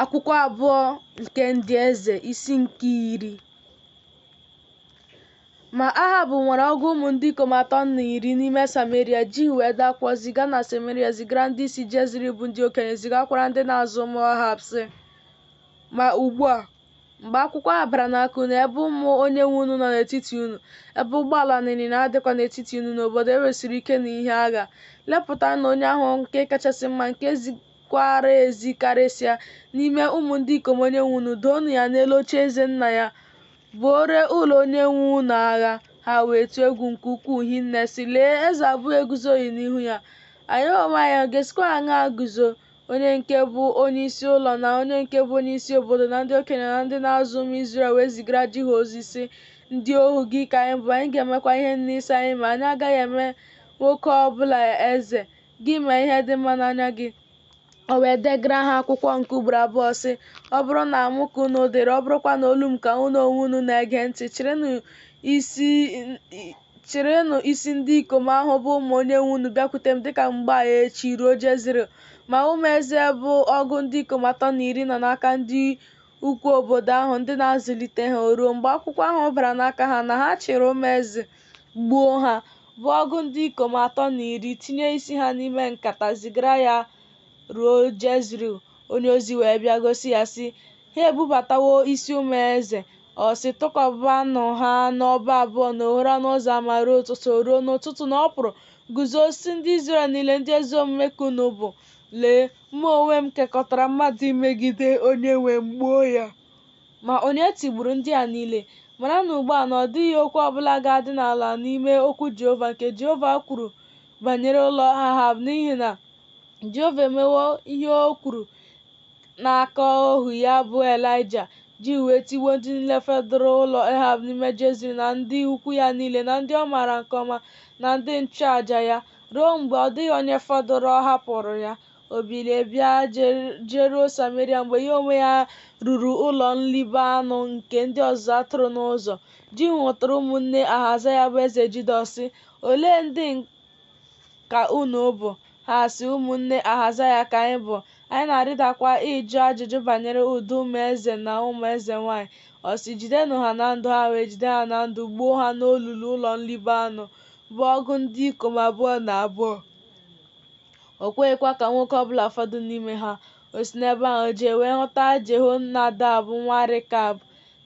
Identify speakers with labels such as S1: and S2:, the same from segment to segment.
S1: Akwụkwọ abụọ nke Ndị Eze, isi nke 10. Ma Ehab nwere ọgụ ụmụ ndị ikom 30 n'ime Sameria. Jihu wee dee akwụkwọ ziga na Sameria, zigara ndị isi Jezril bụ ndị okenye, zigakwara ndị na-azụ ụmụ Ehab, sị, Ma ugbu a, mgbe akwụkwọ a bara n'aka unu, ebe ụmụ onyenwe unu nọ n'etiti unu, ebe ụgbọala na ịnyịnya dịkwa n'etiti unu n'obodo e wusiri ike na ihe agha, lepụtanụ onye ahụ nke kachasị mma, nke zikwara ezi karịsịa, n'ime ụmụ ndị ikom onyenwe unu, doonụ ya n'elu ocheeze nna ya, buoro ụlọ onyenwe unu agha. Ha wee tụọ egwu nke ukwuu hinne, sị, Lee, eze abụọ eguzoghị n'ihu ya. Anyị onwe anyị ọ ga-esikwa aṅaa guzo? Onye nke bụ onyeisi ụlọ na onye nke bụ onyeisi obodo na ndị okenye na ndị na-azụ ụmụ Izrel wee zigara Jihu ozi, sị, Ndị ohu gị ka anyị bụ, anyị ga-emekwa ihe niile ị sị anyị mee. Anyị agaghị eme nwoke ọ bụla eze. Gị mee ihe dị mma n'anya gị. O wee degara ha akwụkwọ nke ugboro abụọ, sị, Ọ bụrụ na mụ ka unu dịrị, ọ bụrụkwa na olu m ka unu onwe unu na-ege ntị, chịrịnụ isi ndị ikom ahụ bụ ụmụ onyenwe unu bịakwute m dịka mgbe a echi ruo Jezril. Ma ụmụ eze bụ ọgụ ndị ikom 30 nọ n'aka ndị ukwu obodo ahụ, ndị na-azụlite ha. O ruo, mgbe akwụkwọ ahụ bara n'aka ha, na ha chịrị ụmụ eze gbuo ha, bụ ọgụ ndị ikom 30, tinye isi ha n'ime nkata, zigara ya ruo Jezril. Onye ozi wee bịa gosi ya, sị, Ha ebubatawo isi ụmụ eze. Ọ sị, Tụkọbanụ ha n'ọba abụọ n'oghere ọnụ ụzọ ama ruo ụtụtụ. O ruo n'ụtụtụ na ọ pụrụ guzo, sị ndị Izrel niile, Ndị ezi omume ka unu bụ. Lee, mụ onwe m kekọtara mmadụ imegide onyenwe m, gbuo ya. Ma onye tigburu ndị a niile? Maranụ ugbu a na ọ dịghị okwu ọ bụla ga-adị n'ala n'ime okwu Jehova nke Jehova kwuru banyere ụlọ Ehab, n'ihi na Jehova emewo ihe o kwuru n'aka ohu ya bụ Elaịja. Jihu wee tigbuo ndị niile fọdụrụ ụlọ Ehab n'ime Jezril na ndị ukwu ya niile na ndị ọ maara nke ọma na ndị nchụaja ya, ruo mgbe ọ dịghị onye fọdụrụ ọ hapụrụ ya. O bilie bịa jeruo Sameria. Mgbe ya onwe ya ruru ụlọ nlibe anụ nke ndị ọzụzụ atụrụ n'ụzọ, Jihu hụtara ụmụnne Ahazaya bụ eze Juda. Ọ sị, Olee ndị ka unu bụ? Ha sị, Ụmụnne Ahazaya ka anyị bụ, anyị na-arịdakwa ịjụ ajụjụ banyere udo ụmụ eze na ụmụ eze nwanyị. Ọ sị, Jidenụ ha na ndụ. Ha wee jide ha na ndụ, gbuo ha n'olulu ụlọ nlibe anụ, bụ ọgụ ndị ikom 22. O kweghịkwa ka nwoke ọ bụla fọdụ n'ime ha. O si n'ebe ahụ jee wee hụta Jehonadab nwa Rekab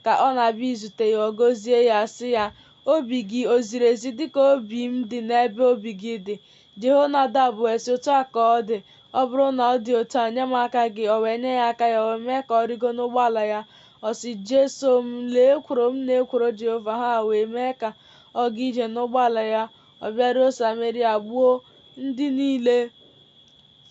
S1: ka ọ na-abịa izute ya, ọ gọzie ya, sị ya, Obi gị o ziri ezi dị ka obi m dị n'ebe obi gị dị? Jehonadab wee sị, Otu a ka ọ dị, ọ bụrụ na ọ dị otu a, nye m aka gị. O wee nye ya aka ya, o wee mee ka ọ rịgo n'ụgbọala ya. Ọ sị, Jeso m, lee ekworo m na-ekworo Jehova. Ha wee mee ka ọ gaa ije n'ụgbọala ya. Ọ bịaruo Sameria, gbuo ndị niile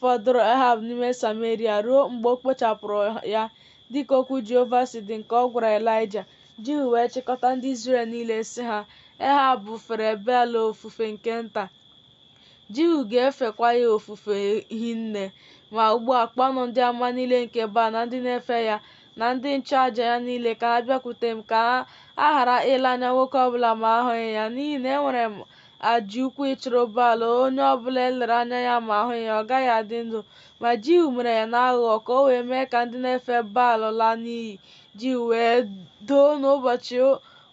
S1: fọdụrụ Ehab n'ime Sameria, ruo mgbe o kpochapụrụ ya, dịka okwu Jehova si dị nke ọ gwara Elaịja. Jihu wee chịkọta ndị Izrel niile, sị ha, Ehab fere Bel ofufe nke nta, Jihu ga-efekwa ya ofufe hinne. Ma ugbu a, kpọọnụ ndị amụma niile nke Baal na ndị na-efe ya na ndị nchụaja ya niile ka ha bịakwute m, ka a ghara ile anya nwoke ọbụla ma ahụghị ya, n'ihi na enwere m aja ukwu ịchụrụ Baal, onye ọbụla e lere anya ya ma ahụghị ya, ọ gaghị adị ndụ. Ma Jihu mere ya n'aghụghọ, ka o wee mee ka ndị na-efe Baal laa n'iyi. Jihu wee doo n'ụbọchị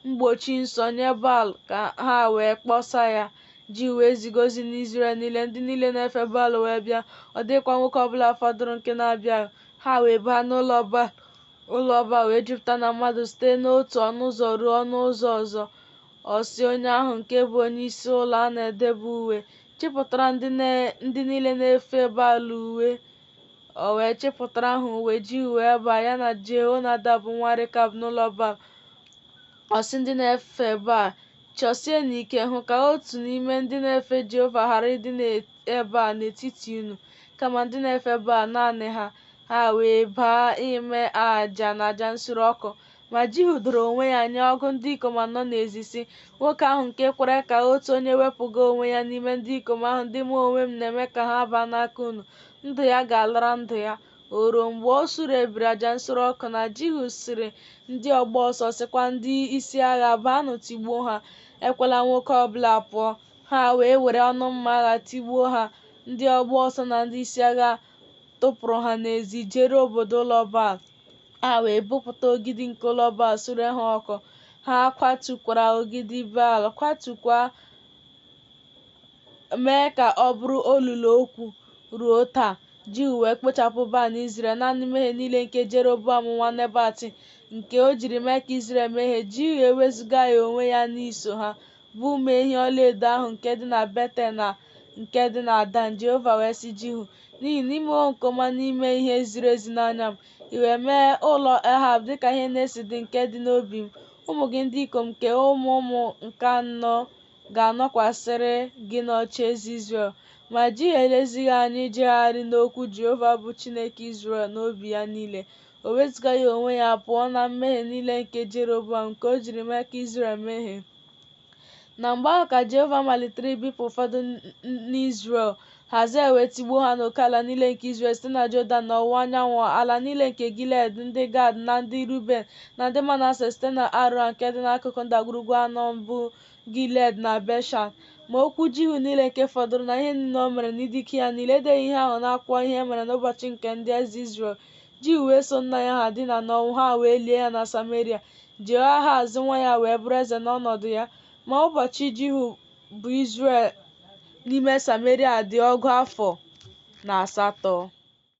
S1: mgbochi nsọ nye Baal, ka ha wee kpọsa ya. Jihu wee ziga ozi n'Izrel niile, ndị niile na-efe Baal wee bịa, ọ dịghịkwa nwoke ọbụla fọdụrụ nke na-abịaghị. Ha wee baa n'ụlọ Baal, ụlọ Baal wee jupụta na mmadụ site n'otu ọnụ ụzọ ruo ọnụ ụzọ ọzọ. Ọ sị onye ahụ nke bụ onyeisi ụlọ a na-edebe uwe, Chịpụtara ndị niile na-efe Baal uwe. O wee chịpụtara ha uwe. Jihu wee baa, ya na Jehonadab nwa Rekab n'ụlọ Baal. Ọ sị ndị na-efe Baal, Chọsienụ ike hụ ka otu n'ime ndị na-efe Jehova ghara ịdị ebe a n'etiti unu, kama ndị na-efe Baal naanị ha. Ha wee baa ime aja na aja nsure ọkụ. Ma Jihu doro onwe ya nye ọgụ ndị ikom anọ n'ezi, sị, Nwoke ahụ nke kwere ka otu onye wepụga onwe ya n'ime ndị ikom ahụ ndị mụ onwe m na-eme ka ha baa n'aka unu, ndụ ya ga-alara ndụ ya. O ruo, mgbe o surebiri aja nsure ọkụ, na Jihu sịrị ndị ọgba ọsọ, sịkwa ndị isi agha, Baanụ tigbuo ha, ekwela nwoke ọ bụla pụọ. Ha wee were ọnụ mma agha tigbuo ha, ndị ọgba ọsọ na ndị isi agha. tụpụrụ ha n'ezi jeruo obodo ụlọ Baal. Ha wee bupụta ogidi nke ụlọ Baal sure ha ọkụ. Ha kwatukwara ogidi Baal, kwatukwa mee ka ọ bụrụ olulu ogwu ruo taa. Jihu wee kpochapụ Baal n'Izrel, naanị mmehie niile nke Jeroboam nwa Nebat, nke o jiri mee ka Izrel mehie, Jihu ewezugaghị onwe ya n'iso ha, bụ ụmụ ehi ọlaedo ahụ nke dị na Betel na nke dị na Dan. Jehova wee sị Jihu, N'ihi na i mewo nke ọma n'ime ihe ziri ezi n'anya m, i wee mee ụlọ Ehab dị ka ihe na-esi dị nke dị n'obi m, ụmụ gị ndị ikom nke ụmụ ụmụ nke anọ ga-anọkwasịrị gị n'ocheeze Izrel. Ma Jihu elezighị anya ijegharị n'okwu Jehova bụ Chineke Izrel n'obi ya niile, o wezugaghị onwe ya pụọ na mmehie niile nke Jeroboam, nke o jiri mee ka Izrel mehie. Na mgbe ahụ ka Jehova malitere ibipụ ụfọdụ n'Izrel. Hazael wee tigbuo ha n'oke ala niile nke Izrel site na Jọdan n'ọwụwa anyanwụ, ala niile nke Gilead, ndị Gad na ndị Ruben na ndị Manase site na Aroa nke dị n'akụkụ ndagwurugwu Anọn bụ Gilead na Beshan. Ma okwu Jihu niile nke fọdụrụ na ihe niile o mere na ịdị ike ya niile, edeghị ihe ahụ n'akwụkwọ ihe e mere n'ụbọchị nke ndị eze Izrel. Jihu wee so nna ya ha dina n'ọnwụ, ha wee lie ya na Sameria. Jehoahaz nwa ya wee bụrụ eze n'ọnọdụ ya. Ma ụbọchị Jihu bụ Izrel n'ime Sameria dị ọgụ afọ na asatọ.